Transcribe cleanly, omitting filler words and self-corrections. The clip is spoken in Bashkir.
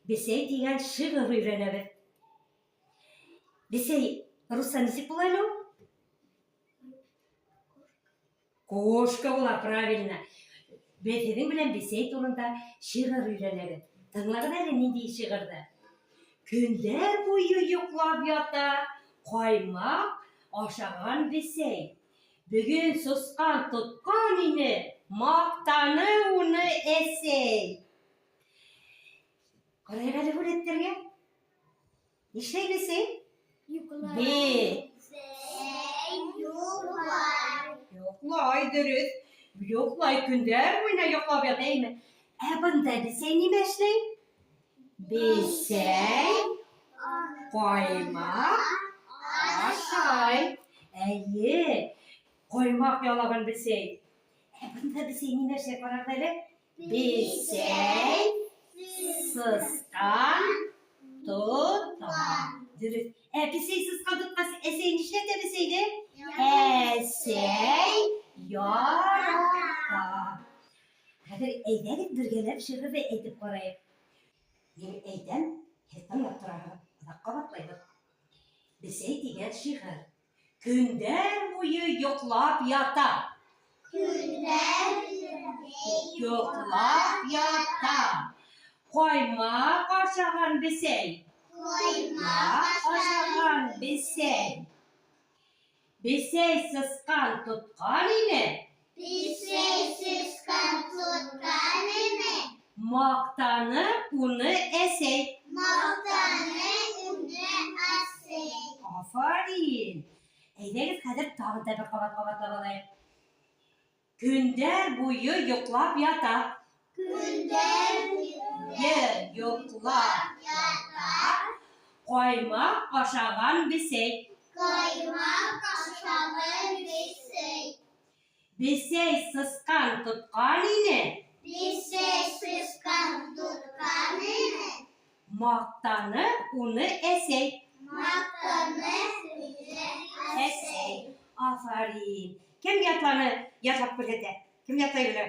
Бесәй дигән шигырь өйрәнәбеҙ. Бесәй русса нисек була әле ул? Кошка була, правильно. Беҙ һеҙҙең белән бесәй турында шиғыр өйрәнәбеҙ. Тыңлағыҙ әле нинди шиғырҙы. Көндәр буйы йоҡлап ята, ҡаймаҡ ашаған бесәй. Бөгөн сысҡан тотҡан ине, маҡтаны уны әсәй. Ҡарайыҡ әле һүрәттәргә. Нишләй бесәй? Йоҡлай. Бесәй йоҡлай. Йоҡлай, дөрөҫ. Йоҡлай, көндәр буйына йоҡлап ята, әйме? Ә бында бесәй нимә эшләй? Бесәй ҡаймаҡ ашай. Әйе, ҡаймаҡ ялаған бесәй. Ә бында бесәй нимә эшләй, ҡарағыҙ әле. Бесәй сысҡан тота. Дөрөҫ. Ә бесәй сысҡан тотҡас, әсәй нишләтә бесәйҙе? Әсәй ярата. Хәҙер әйҙәгеҙ бергәләп шиғырҙы әйтеп ҡарайыҡ. Мин әйтәм, һеҙ тыңлап тораһығыҙ. Аҙаҡ ҡабатлайбыҙ. Бесәй тигән шиғыр. Көндәр буйы йоҡлап ята. Көндәр буйы йоҡлап ята. Ҡаймаҡ ашаған бесәй. Ҡаймаҡ ашаған бесәй. Бесәй сысҡан тотҡан ине. Бесәй сысҡан тотҡан ине. Маҡтаны уны әсәй. Маҡтаны уны әсәй. Афарин! Әйҙәгеҙ, хәҙер тағы да бер ҡабат ҡабатлап алайыҡ. Көндәр буйы йоҡлап ята. Көндәр буйы йоҡлап ята. Ҡаймаҡ ашаған бесәй. Ҡаймаҡ ашаған бесәй. Бесәй сысҡан тотҡан ине. Бесәй сысҡан тотҡан ине. Маҡтаны уны әсәй. Маҡтаны уны әсәй. Афарин. Кем ятланы ятлап күрһәтә? Кем ятлай белә?